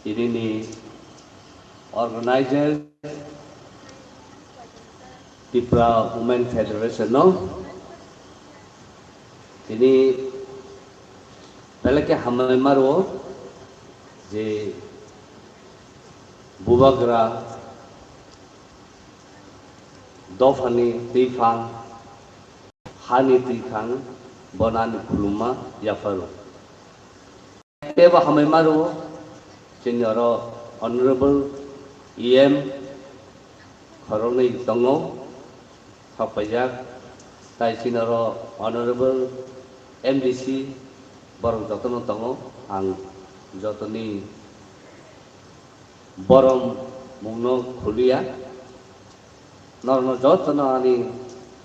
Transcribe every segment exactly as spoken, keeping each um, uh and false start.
Tini ni organizer Tipra Women Federation no tini belai khe hambai maro je bubagra dophani twiphang hani twiphang bonani khulumma yapharo. Tebo hambai maro chini oro honorable E M khoroknwi tongo, thok paijak. Tai chini oro honorable M D C borok jotono tongo. Ang jotoni borom mungno khuliya. Norokno jotono ani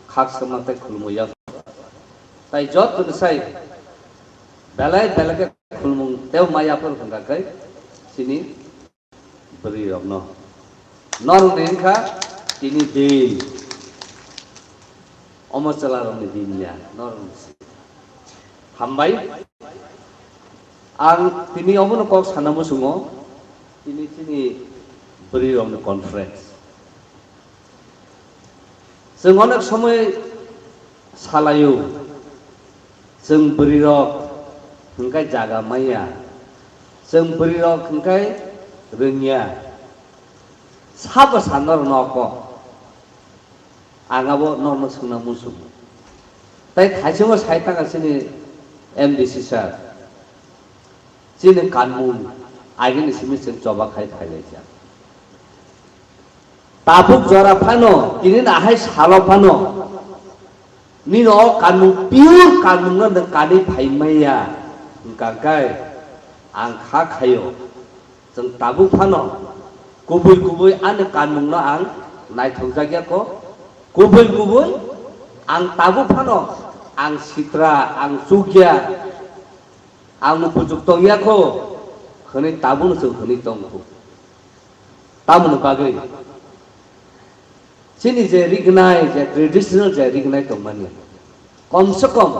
khak sema tei khulumui ya. Tai jotoni sai belai belai khe khulumung tei maya phuru hwnka khe chini bwrwi rokno. Norokni wngkha tini din. Omo chwla rokni din ya. Norokni si. Hambai. Ang tini obono kok sana muchungo. Tini chini bwrwi rokni conference. Chwng onek somoi salaio, chwng bwrwirok hwnkhe jaga manya, chwng bwrwirok hwnkhe rwngya, sabo sa norok nokho. Ang abo norokno swngna muchungo. Tai thaichungo sai tangkha chini M D C sir, chini kanmung agini simi chwng choba khai phailaijak. Tabuk jora phano, tini ahai salo phano, nini o kanmung pure kanmung no nwng kanwi phai maya, hwnkha khe ang kha khaio, chwng tabuk phano kubui kubui ani kanmung no ang naithokjak ya kho, kubui kubui ang tabuk phano ang sitra, ang chukya, ang no bujuk tong ya kho, hwnwi tabuk no chwng hwnwi tong kho. Tamoni bagwi chini je rignai, je traditional je rignai tongmani, kom se kom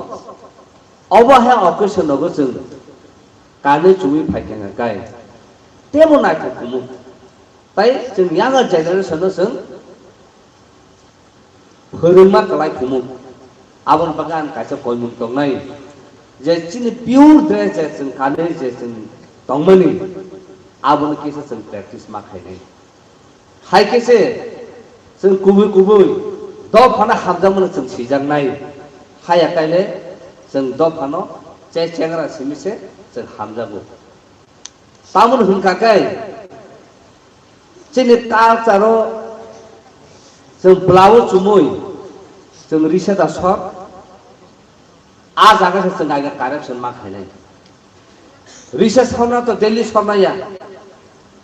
obo hai occasion nogo chwng kanwi chumui phai khe kai temo naithok kumu. Tai chwng younger generation no chwng phwrwngma kwlai kumu. Aboni bagwi ang kaisa koimung tongnai je chini pure dress je chwng kanwi je chwng tongmani, abono kisa chwng practice ma khainai. Hai khe se chwng kubui kubui dophano hamjakmano chwng sijaknai. Haya kaile chwng dophano che chengra simi se chwng hamjago. Tamoni hwnkha khe chini culture-o chwng bwlao chumui chwng risa da sor, a jaga se chwng aiga correction ma khainai. Risa sorna to daily sorna ya,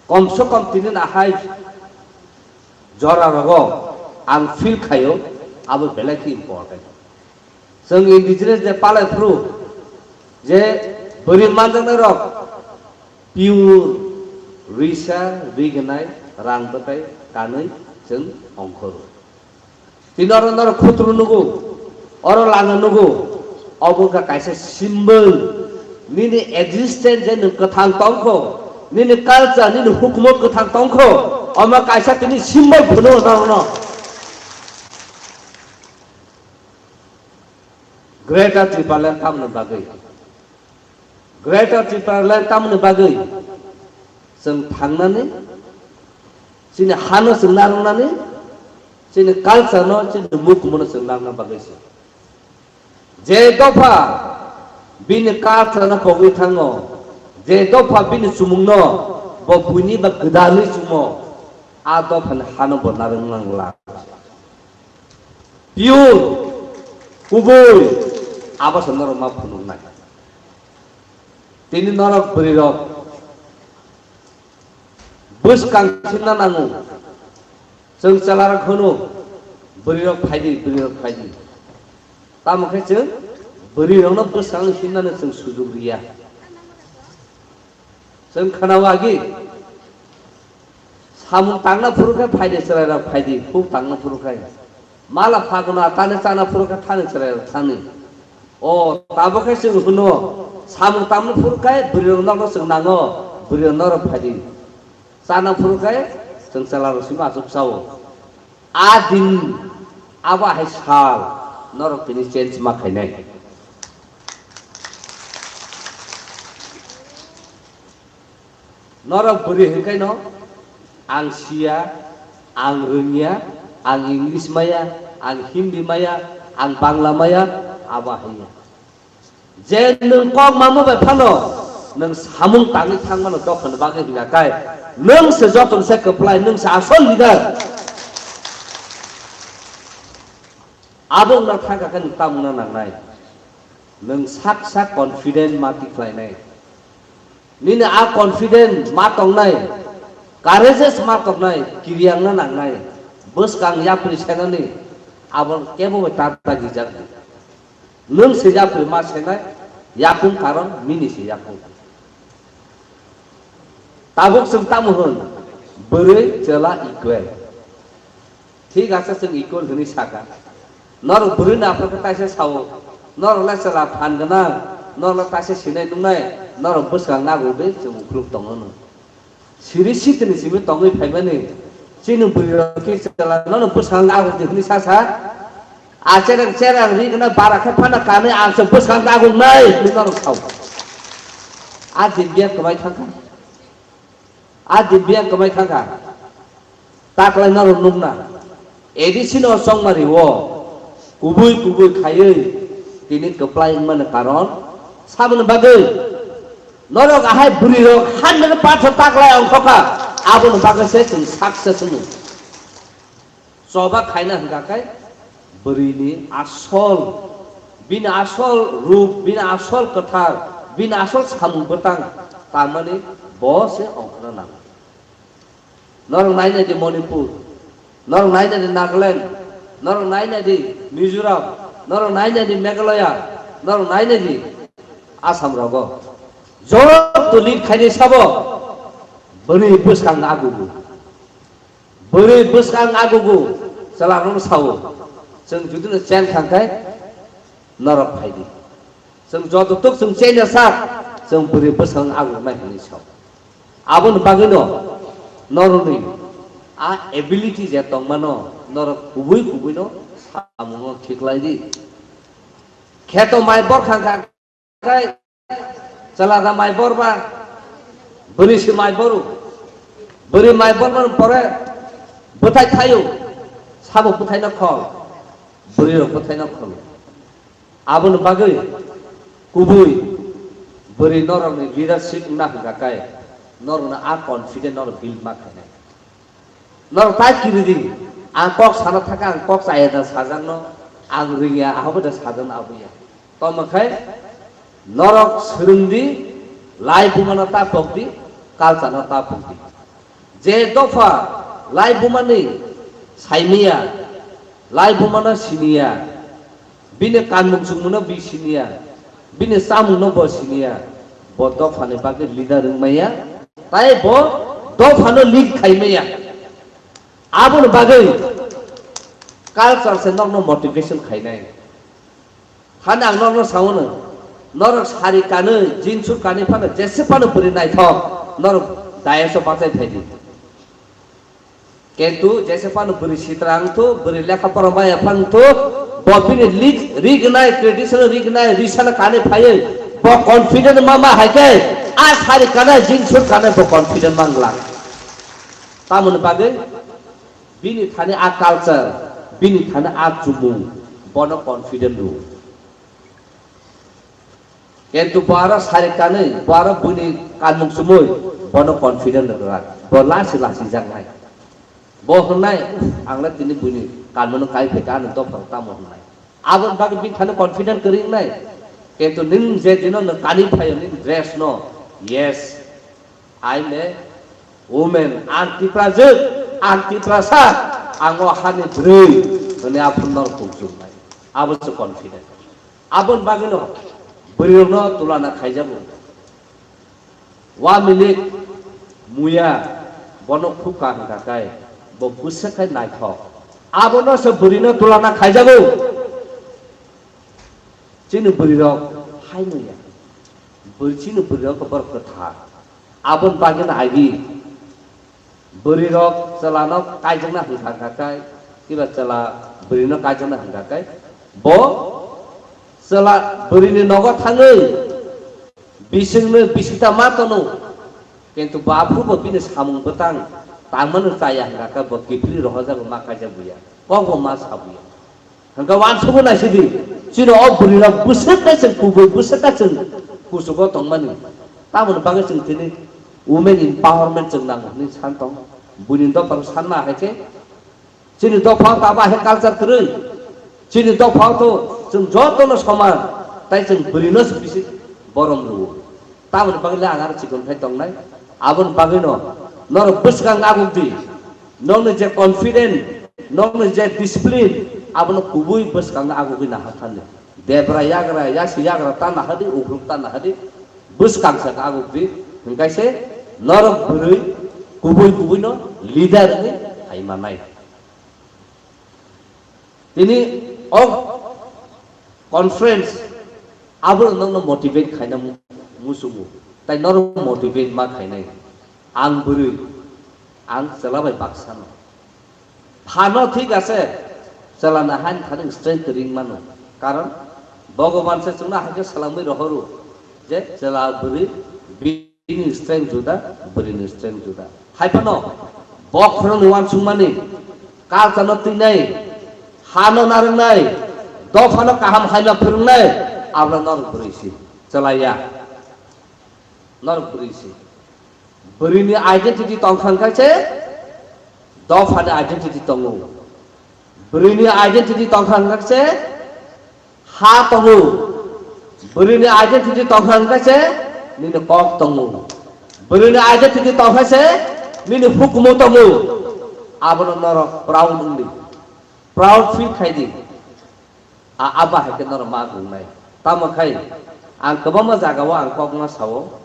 kom se kom tini na hai jora rogo ang feel khaio, abo belai khe important. Chwng indigenous de palai phuru je bwrwi manjaknai rok pure risa rignai rang bwtai kanwi chwng ongkhoro. Tini oro norok khutru nugo, oro langa nugo, obo wngkha kaisa symbol. Nini existence je nwng kwthang tongkho, nini culture, nini hukumu kwthang tongkho, omo kaisa tini symbol phunukgo norokno. Greater Tipraland tamoni bagwi, Greater Tipraland tamoni bagwi chwng thangnani, chini hano chwng narwknani, chini culture no, chini mukhumo no chwng narwkna bagwi se. Je dopha bini culture no pogwi thango, je dopha bini chumung no bo buini ba gwdalwi chumo, a dopha ni hano bo narwk nang la. Pure, kubui, abo se norok ma phunuknai. Tini norok bwrwi rok bwskang sinna nango. Chwng chwla rok hwno, bwrwi rok phaidi, bwrwi rok phaidi. Tamo khe chwng bwrwi rokno bwskang sinnani chwng sujuk riya. Chwng khwnao agi, samung tangna phuru khe phaidi chwrairok phaidi, huk tangna phuru khe. Mala phagwna tani chana phuru khe thani chwrairok thani. O, tabuk khe chwng hwno, samung tangna phuru khe bwrwirok nokno chwng nango, bwrwi norok phaidi. Chana phuru khe chwng chwla rok simi achuk chao. A din abo hai sal norok tini change ma khainai. Norok bwrwi hwnkhe no ang siya, ang rwngya, ang English maya, ang Hindi maya, ang Bangla maya, abo haiya. Je nwng kok mamo bai phano nwng samung tangwi thangmano dophani bagwi hwnkha khe nwng se joto se kwplai, nwng se asol leader. Abo wngna thangkha khe nwng tamo wngna nangnai? Nwng sak sak confident ma tikhlainai. Nini a confident ma tongnai, courageous ma tongnai, kiriya wngna nangnai. Bwskang yapri senani abo kebo bai ta ta gijak. Nwng se yapri ma senai, yakung karon nini se yakung. Tabuk chwng tamo hwn, bwrwi chwla equal. Thik asa chwng equal hwnwi saka. Norok bwrwi ni aphuru khe taisa sao, norok le chwla phan gwnang, norok le taisa sinai nungnai, norok bwskang nagwi chwng ukhuluk tongo no. Siri sitini simi tongwi phaimani, chini bwrwi rok khe chwla nono bwskang nagwi hwnwi sasa. A chereng chereng ri gwnai bara khe phano kanwi ang se bwskang nagwi nai hwnwi norok sao. A din biya kwbai thangkha. A din biya kwbai thangkha. Taklai norok nukna. A D C no chongmari o kubui kubui khaiwi tini kwplai wngmani karon saboni bagwi norok ahai bwrwi rok hundred percent taklai ongkhokha. Aboni bagwi se chwng success wngwi. Choba khaina hwnkha khe bwrwini asol, bini asol rup, bini asol kwthar, bini asol samung bwtang tangmani bo se ongkhorna nango. Norok nainai di Manipur, norok nainai di Nagaland, norok nainai di Mizoram, norok nainai di Meghalaya, norok nainai di Assam rogo. Joto lead khainai sabo bwrwi bwskang agugo. Bwrwi bwskang agugo chwla rokno sao, chwng judino chen thangkhai norok phaidi. Chwng joto tok chwng chenya sak, chwng bwrwi bwskang agugo nai hwnwi sao. Aboni bagwino norokni a ability je tongmano norok kubui kubuino samungo khiklai di. Kheto mai bor khangkha. Khe chwla da mai bor ba, bwrwi se mai boru. Bwrwi mai bor mani pore bwthai thaio, sabo bwthai no khol, bwrwi rok bwthai no khol. Aboni bagwi kubui bwrwi norokni leadership wngna hwnkha khe norokno a confident norok build ma khainai. Norok ta kiri di, ang kok sana thaka, ang kok chaya da sajakno, ang ringya, ahobo da sajakno abuya. Tamo khai norok swrwng di, lai bumano ta pok di, culture no ta pok di. Je dopha lai bumani saimiya, lai bumano siniya, bini kanmung chumungno bi siniya, bini chamungno bo siniya, bo dophani bagwi leader wngmaya, tai bo dophano lead khaimaya. Aboni bagwi culture se nokno motivation khainai. Hani ang nokno saono, norok sari kanwi, jeans suit kanwi phano jese phano bwrwi naithok, norok dais o bachai phaidi. Kintu jese phano bwrwi sitra wngthu, bwrwi lekha pora maya phano wngthu, bo bini lig-, rignai, traditional rignai, risana kanwi phaiwi, bo confident ma ma hai khe, a sari kanai, jeans suit kanai bo confident ma wngla. Tamoni bagwi bini thani a culture, bini thani a chumung, bono confident rw. Kintu bo aro sari kanwi, bo aro buini kanmung chumui, bono confident rwkha. Bo lasi lasi jaknai. Bo hwnnai, "Uff, ang le tini buini kanmungno kai phaikha, ani dophano tamo hwnnai." Aboni bagwi bini thani confident kwrwi wngnai. Kintu nwng je dino nwng kanwi phaio nini dress no, yes, I'm a woman, ang Tiprajwk, ang Tiprasa, ang o hani bwrwi hwnwi aphuru norok tongchuknai. Abo se confident. Aboni bagwino bwrwirokno tulana khaijago. Wa milik muya bono khukha hwnkha khe bo bwswk khai naithok. Abono se bwrwino tulana khaijago. Chini bwrwirok hai muya. Bwrwi chini bwrwirok borok kwthar. Aboni bagwino agi bwrwi rok chwla no kaijakna hwnkha kha kai, kiba chwla bwrwi no kaijakna hwnkha kai, bo chwla bwrwi ni nogo thangwi bising no bising ta ma tono, kintu bo aphuru bo bini samung bwtang tangmani chaya hwnkha khe bo kiphilwi rohojago ma kaijak buya, kok bo ma sa buya. Hwnkhe uansukgwi naisidi, chini o bwrwirok bwswk khe chwng kubui, bwswk khe chwng kuchugo tongmani. Tamoni bagwi chwng tini women empowerment chwng nango hwnwi san tong. Buini dophano sanma hai khe, chini dophao tabo hai culture kwrwi. Chini dophao to chwng jotono soman, tai chwng bwrwino se bisi borom rwo. Tamoni bagwi le ang aro chikon khai tongnai. Aboni bagwino norok bwskang aguk di. Nokni je confident, nokni je discipline, abono kubui bwskang agugwi naha thani. Debra yagra, yasi yagra ta naha di, ugruk ta naha di. Bwskang sak aguk di. Hingkai se norok bwrwi kubui kubui no leader wngwi hai manai. Tini o conference abo nokno motivate khaina mu-, muchungo, tai norok motivate ma khainai. Ang bwrwi, ang chwla bai baksano. Phano thik ase, chwla na hain thani strength ring mano. Karon Bhogoban se chwngno hai khe swlangwi rohoro je chwla bwrwi bi- Bini strength juda, bwrwini strength juda. Hai phano bokhorokni uansukmani, culture-no twinai, hano narwknai, dophano kaham haima phwrwngnai, abono norok bwrwi si. Chwlaiya. Norok bwrwi si. Bwrwini identity tongkha hwnkhe se dophani identity tongo. Bwrwini identity tongkha hwnkhe se ha tongo. Bwrwini identity tongkha hwnkhe se nini kok tongo. Bwrwini identity tongkha se nini hukumu tongo. Abono norok proud wngdi. Proud feel khaidi. A, abo hai khe norok ma wngnai. Tamo khai ang kwbangma jagao ang kok ma sao.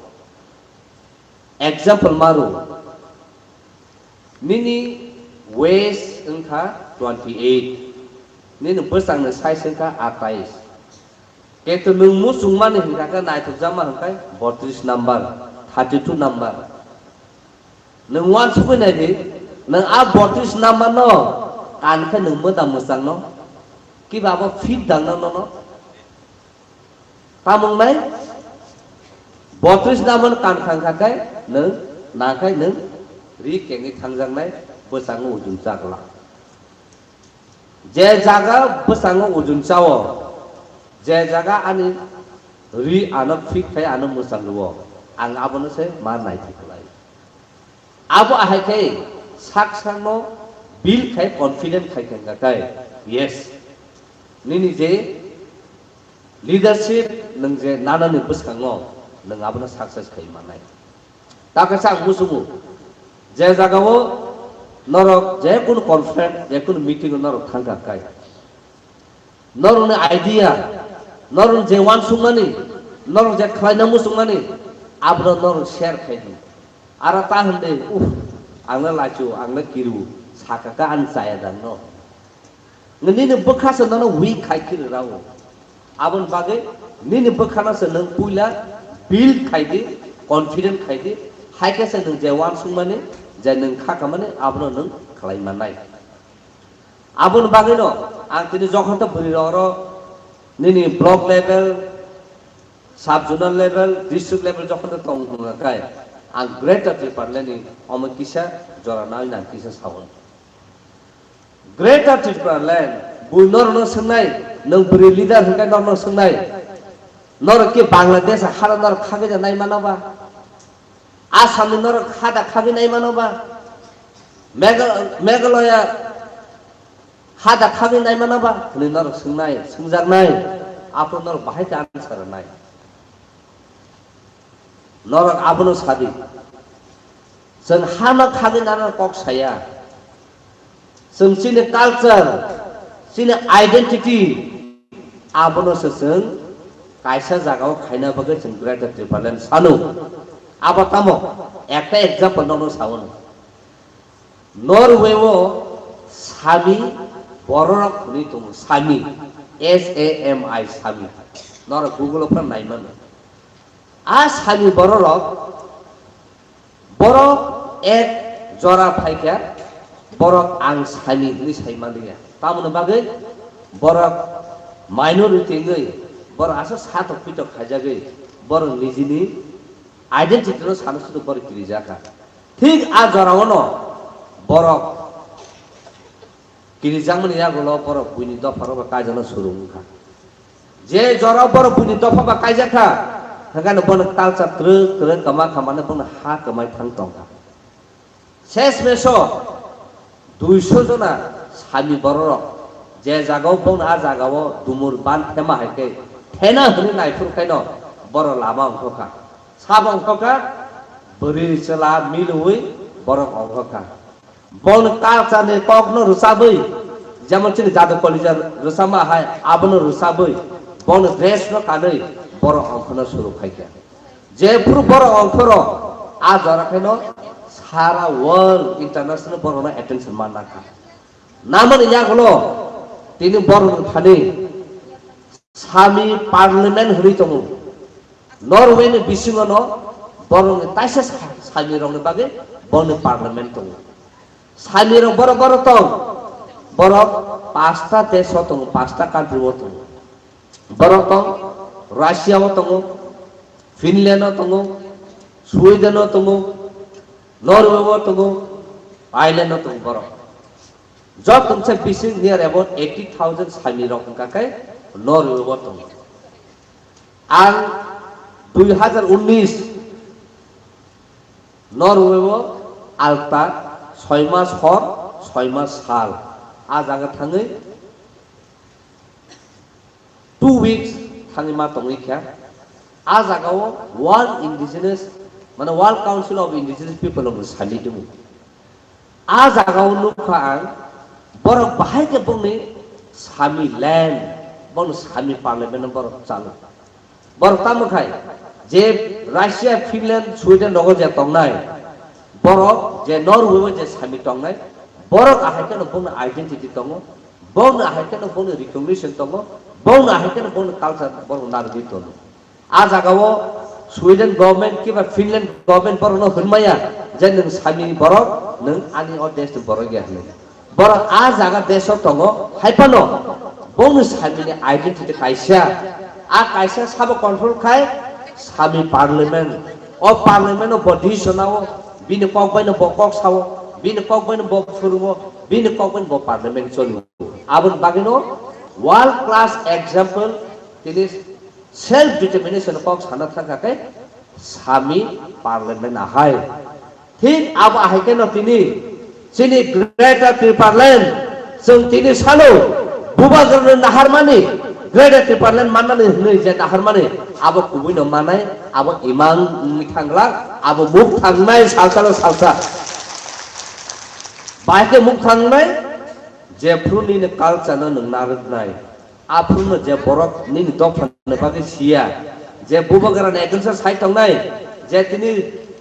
Example ma rw. Nini waist wngkha twenty eight, nini bwsakni size wngkha atais. Keto nwng muchungmani hwnkha khe naithokjakma hwnkhe botris number, thirty two number. Nwng uansukwi naidi, nwng a botris number no kan khe nwng mwda mwchangno, kiba abo fit dangno nono? Tamung nai botris namon kan khang kha khe nwng, nang khai nwng ri kengwi thangjaknai bwskango ujun chakla. Je jaga bwskango ujun chao, je jaga ani ri ano fit khai ano mwchang rwo, ang abono se ma naithok lai. Abo ahai khe sak sakno build khai confident khai khe hwnkha khe, yes, nini je leadership nwng je nanani bwskango nwng abono success khai mannai. Ta kaisa ang muchungo, je jagao norok je kunu conference, je kunu meeting o norok thangkha khe, norokni idea, norok je uansukmani, norok je khlaina muchungmani, abono norok share khai di. Aro ta hwn de, "Uff, ang le lachu, ang le kiru, sakha khe ani chaya dang no." Nini bwkha se nono weak khai khiri rao. Aboni bagwi nini bwkhano se nwng puila build khai di, confident khai di, hai khe se nwng je uansukmani, je nwng kha kamani, abono nwng khlai mannai. Aboni bagwino ang tini jokhon to bwrwi rok oro nini block level, sub zonal level, district level jokhon to tong hwnga khe ang Greater Tipraland ni omo kisa jora nai nang kisa sao. Greater Tipraland bui norokno swngnai, nwng bwrwi leader hwnkhe norokno swngnai. Norok ki Bangladesh haro norok khagwi da nai mano ba? Assamni norok ha da khagwi nai mano ba? Mega-, Meghalaya ha da khagwi nai mano ba? Hwnwi norok swngnai, swngjaknai. Aphuru norok bahai khe answer rwnai. Norok abono sadi. Chwng hano khagwi nana kok saya. Chwng chini culture, chini identity, abono se chwng kaisa jagao khaina bagwi chwng Greater Tipraland sano. Abo tamo ekta example nono sao. Norway o Sami bororok hwnwi tongo, Sami, S A M I, Sami. Norok Google o phano nai mano. A Sami bororok Borok ek jora phaikha, borok ang sami hwnwi sai manliya. Tamoni bagwi borok minority wngwi borok aswk satok pitok khaijagwi borok nijini identity no sana sudu borok kirijakha. Thik a jorao no borok kirijakmani yagulo borok buini dopha rok bai kaijakna suru wngkha. Je jora borok buini dopha bai kaijakha, hwnkhe bono culture twrwk twrwk kwma khamani bono ha kwmai thang tongkha. Ses meso duiso jona sami bororok je jagao bono a jagao dumur ban thema hai khe thena hwnwi naiphuru khaino borok lama ongkhokha. Sabo ongkhokha, bwrwi chwla milwi borok ongkhokha. Bono culture ni kokno rwchabwi, jemon chini jadu kolija rwchapma hai, abono rwchabwi, bono dress no kanwi borok ongkhorna suru khaikha. Jephuru borok ongkhoro, a jora khaino sara world international borokno attention manna kha. Namani yagulo tini borok thani sami parliament hwnwi tongo. Norway ni bisingo no borok ni taisa sa-, sami rok ni bagwi borok ni parliament tongo. Sami rok borok borok tong, borok pasta desh o tongo, pasta country o tongo. Borok tong Russia o tongo, Finland o tongo, Sweden o tongo, Norway o tongo, Ireland o tongo borok. Jotoni se bising near about eighty thousand sami rok wngkha khe Norway o tongo. Ang dui hazar unnish Norway o alta soi mas hor, soi mas sal. A jaga thangwi two weeks thangwi ma tongwi kha. A jaga o World Indigenous, mane World Council of Indigenous People rok ni sami tubu. A jaga o nukha ang, borok bahai khe bongni sami land, bongni sami parliament no borok chalo. Borok tamo khai, je Russia, Finland, Sweden rogo je tongnai, borok je Norway o je sami tongnai, borok ahai kheno bongni identity tongo, bongni ahai kheno bongni recognition tongo, bongni ahai kheno bongni culture borok narwgwi tongo. A jaga o Sweden government kiba Finland government borok no hwnmaya je nwng sami borok, nwng ani o desh ni borok ya hwnwi. Borok a jaga desh o tongo, hai phano bongni sami ni identity kaisa. A kaisa sabo control khai sami parliament. O parliament o bo decision o, bini kok bai no bo kok sao, bini kok bai no bo phurungo, bini kok bai no bo parliament choli. Aboni bagwi no world class example tini self determination kok sana thangkha khe sami parliament ahai. Thik abo ahai kheno tini chini Greater Tipraland chwng tini salo bubagrano naharmani, Greater Tipraland mannani hwnwi je naharmani abo kubuino manai, abo imang wngwi thangla, abo muk thangnai salsalo salsa. Bahai khe muk thangnai jephru nini culture no nwng narwknai. Aphuru no je borok nini dopha ni bagwi siya, je bubagra ni against o sai tongnai, je tini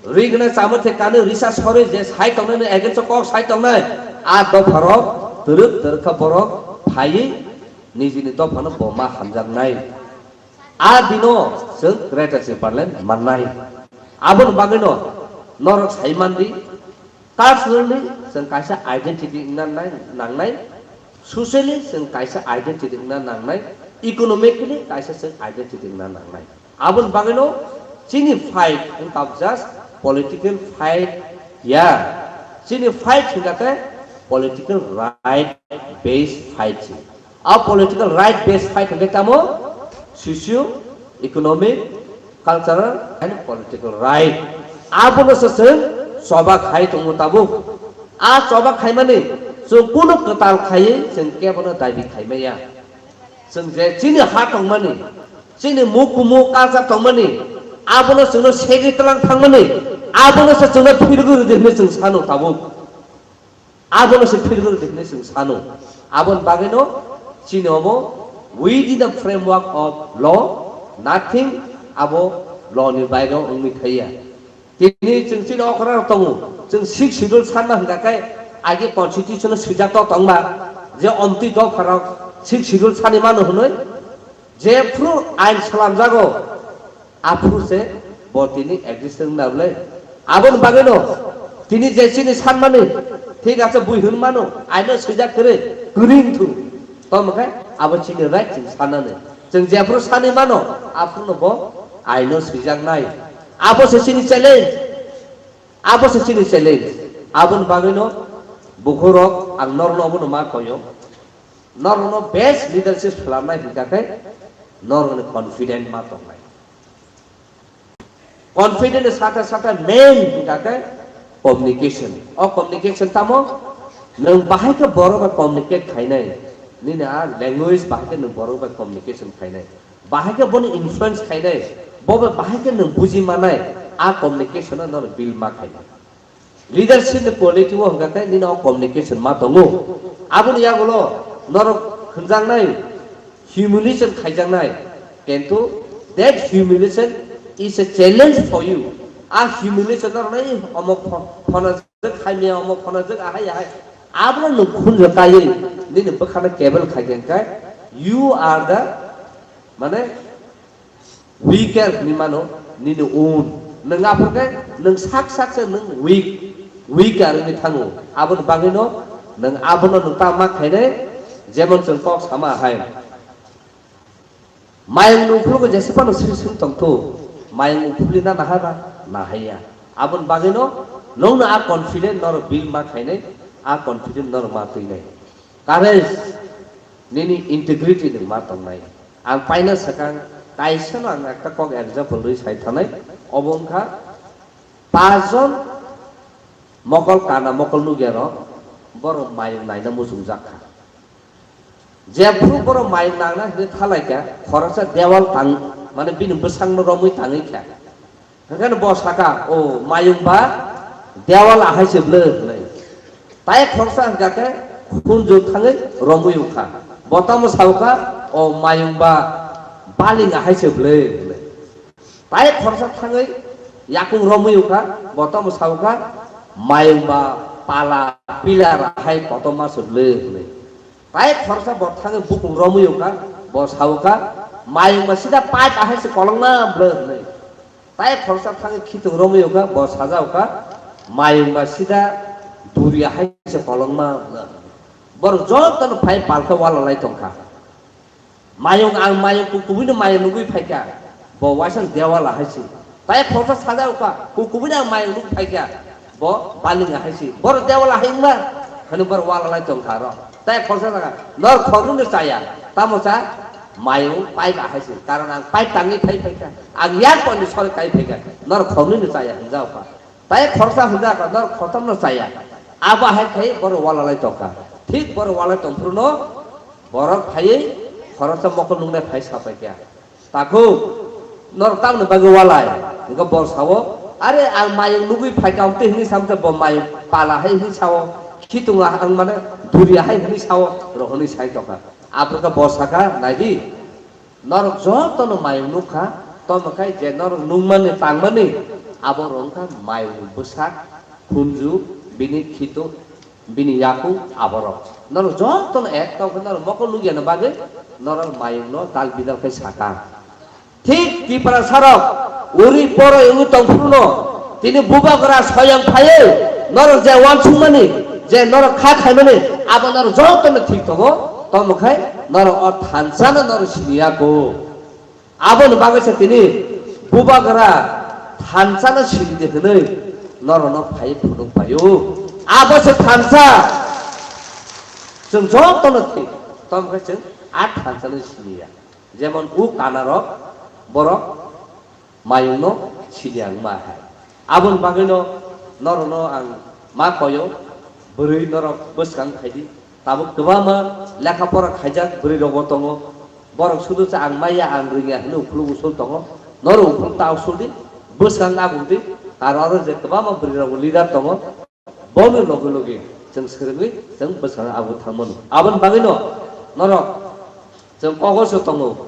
ri gwnang chamo thai kanwi risa sorwi je sai tongnai ni against o kok sai tongnai, a dopha rok twrwk twrwk kha borok phaiwi nijini dopha no bo ma hamjaknai. A dino chwng Greater Tipraland mannai. Aboni bagwi no norok sai mandi, culturally chwng kaisa identity wngna nai-, nangnai, socially chwng kaisa identity wngna nangnai, economically kaisa chwng identity wngna nangnai. Aboni bagwino chini fight wngkha just political fight ya, chini fight wngkha khe political right based fight se. A political right based fight hwnkhe tamo socio economic, cultural and political right. Abono se chwng choba khai tongo tabuk. A choba khaimani chwng kunu kwtal khaiwi chwng kebono dabi khaimaya. Chwng je chini ha tongmani, chini mukumu culture tongmani, abono chwngno segwi tlang thangmani, abono se chwngno phirgwi rwdi hwnwi chwng sano tabuk. Abono se phirgwi rwdi hwnwi chwng sano. Aboni bagwino chini omo within the framework of law, nothing abo law ni bairo wngwi thaiya. Tini chwng chini okra rok tongo, chwng sixth schedule sanna hwnkha khe agi constitution o swijak tok tongma je omtwi dopha rok sixth schedule sani mano hwnwi jephru ain slamjago aphuru se bo tini existence na bwle. Aboni bagwino tini je chini sanmani, thik ase, bui hwn mano, aino swijak kwrwi, kwrwi wng thung. Tamo khe abo chini right chini sanani. Chwng jephuru sanwi mano, aphuru bo aino swijaknai. Abo se chini challenge. Abo se chini challenge. Aboni bagwino bukhurok ang norno obono ma koyo. Norno best leadership swlamnai hwnkha khe norno confident ma tongnai. Confident ni sate sate main hwnkha khe communication. O communication tamo? Nwng bahai khe borok bai communicate khainai. Nini a language bahai khe nwng borok bai communication khainai. Bahai khe bono influence khainai. Bo bai bahai khe nwng buji manai. A communication no nono build ma khainai. Leadership ni quality o hwnkha khe nini o communication ma tongo. Aboni yagulo norok hwnjaknai, humiliation khaijaknai. Kintu that humiliation is a challenge for you. A humiliation norok nai omo pho-, phonajak khaimya, omo phonajak ahai ahai. Abono nwng khunju kaiwi nini bwkhano cable khaikhe hwnkhe you are the, mane, weaker hinwi mano nini own. Nwng aphuru khe nwng sak sak se nwng weak, weaker wngwi thango. Aboni bagwino nwng abono nwng ta ma khainai, jemon chwng kok sama hai. Mayung ni uphulugo jesa phano sri sri tongthu, mayung uphuli na naha ba nahaiya. Aboni bagwino nwngno a confident norok build ma khainai, a confident norok ma twinai. Courage, nini integrity nwng ma tongnai. Ang paina sakang, kaisa no ang ekta kok example rwi sai thanai, obo wngkha, pas jon mokol kana mokol nukya rok, borok mayung naina muchungjak kha. Jephru borok mayung nangna hinwi thalaikha, khoroksa dewal tang, mane bini bwsakno romwi tangwi kha. Hwnkhe bo saka, "O mayung ba dewal ahai se bwle," hwnwi. Tai khoroksa hwnkha khe khunju thangwi romwi wngkha. Bo tamo saukha, "O mayung ba baling ahai se bwle," hwnwi. Tai khoroksa thangwi yakung romwi wngkha, bo tamo saukha, "Mayung ba pala pillar ahai kotorma se bwle," hwnwi. Tai khoroksa bo thangwi bukung romwi wngkha, bo saukha, "Mayung ba sida pipe ahai se kolokma bwle," hwnwi. Tai khoroksa thangwi khitung romwi wngkha, bo sajaukha, "Mayung ba sida duri ahai se kolokma," hwnwi. Borok jotono phai palkhe wala lai tongkha. Mayung, ang mayung kukubui no mayung nugui phaikha, bo waisang dewal ahai se. Tai khoroksa sajaukha, kukubui no ang mayung nugui phaikha, bo baling ahai se. Borok dewal ahai wngma, hwnwi borok wala lai tongkha aro. Tai khoroksa sakha, "Nor khoroknwi no chaya, tamo cha mayung pipe ahai se. Karon ang pipe tangwi phai phaikha, ang yak ponni sori kai phaikha, nor khoroknwi no chaya," hwnjaukha. Tai khoroksa hwnjakha, "Nor khoroktham no chaya." Abo hai khai borok wala lai tongkha. Thik borok wala lai tongphuru no borok phaiwi khoroksa mokol nuknai phai sapai kha. "Takhuk, norok tamoni bagwi walai?" Hwnkhe bo sao, "Are ang mayung nugwi phaikha, amtwi hwnwi samsa bo mayung pala hai hwnwi sao, khitunga ang mane duriya hai hwnwi sao," rok hwnwi sai tongkha. Aphuru khe bo sakha, "Naidi, norok jotono mayung nukha, tamo khai je norok nungmani tangmani, abo rok wngkha mayung bwsak, khunju, bini khitu, bini yakung, aborok. Norok jotono ek tong khe norok mokol nukya ni bagwi norok mayungno dal bidal khai saka." Thik Tiprasarok uri poroi wngwi tongphuru no tini Bubagra soyang phaiwi norok je uansukmani, je norok kha khaimani, abo norok jotono thik tongo. Tamo khai norok o thansa no norok siniya kho. Aboni bagwi se tini Bubagra thansa no sini di hwnwi norok no phaiwi phunuk paio. Abo se thansa, chwng jotono thik, tamo khai chwng a thansa no siniya. Jemon u kanarok, borok mayungno siliya wngma hai. Aboni bagwino norokno ang ma koyo, bwrwi norok bwskang khaidi. Tabuk kwbangma lekha pora khaijak bwrwi rokbo tongo. Borok sudu cha ang maya, ang rwngya hwnwi ukhuluk usul tongo. Norok ukhuluk ta usul di, bwskang abuk di. Aro aro je kwbangma bwrwi rokbo leader tongo. Boni loge loge chwng swrwngwi chwng bwskang abo thangmano. Aboni bagwino norok chwng kogoso tongo.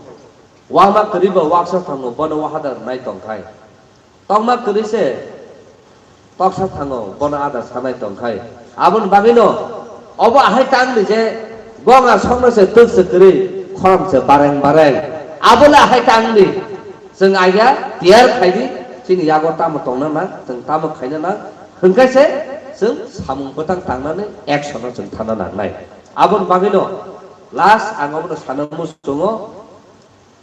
Wama kwrwi ba waksa thango, bono wahada rwnai tongkhai. Tokma kwrwi se toksa thango, bono ada sanai tongkhai. Aboni bagwino obo ahai tangni je gonga songno se twk se kwrwi, khorom se bareng bareng. Abole ahai tangni chwng aiya tiyar khaidi. chini yago tamo tongna nang, chwng tamo khaina nang, hwnkhe se chwng samung bwtang tangnani action-o chwng thangna nangnai. Aboni bagwino last ang obono sana muchungo,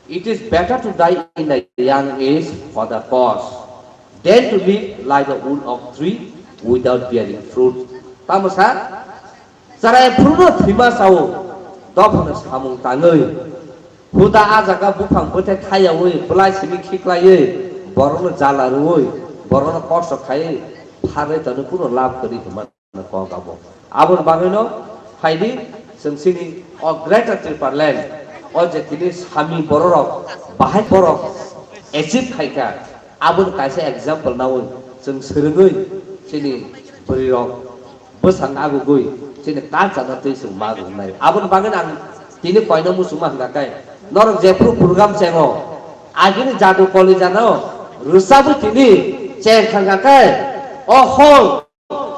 "It is better to die in a young age for the cause than to live like a wood oak tree without bearing fruit." Tamo sa, chwrai phuru no thwima sao, dophano samung tangwi, huda a jaga buphang bwthai thayawi, bwlai simi khiklaiwi, borokno jala rwui, borokno kosto khaiwi, pharwi tongwi kuno lab kwrwi hwnma. Kok abo. Aboni bagwino phaidi chwng chini o Greater Tipraland, o je tini sami bororok, bahai borok achieve khaikha, aboni kaisa example naui chwng swrwngwi chini bwrwirok bwsang agugwi chini culture no twi chwng ma rwnai. Aboni bagwino ang tini koino muchungma hwnkha khe, norok jephru program chengo, agini jadu koli jano rwchabwi tini cheng thangkha khe, o hol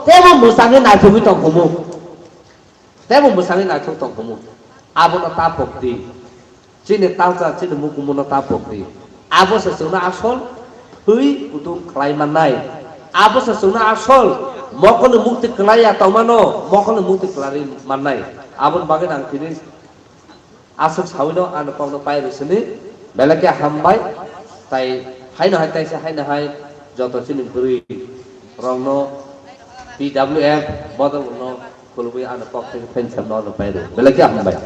Tebo mwsangwi naithogwi tong humu. Tebo mwsangwi naithok tong humu. Abono ta pok di. Chini culture, chini mukumuno ta pok di. Abo se chwngno asol thwi kutung khlai mannai. Abo se chwngno asol mokolni mukti kwlai ya tongmano mokolni mukti kwlai mannai. Aboni bagwi ang tini Aswk sawino ano kokno pai rw sini, belai khe hambai. Tai haino hai taisa haino hai joto chini bwrwi rokno P W F bodol no khulumwi ano kok thani phensamno ano pai rw. Belai khe hambai.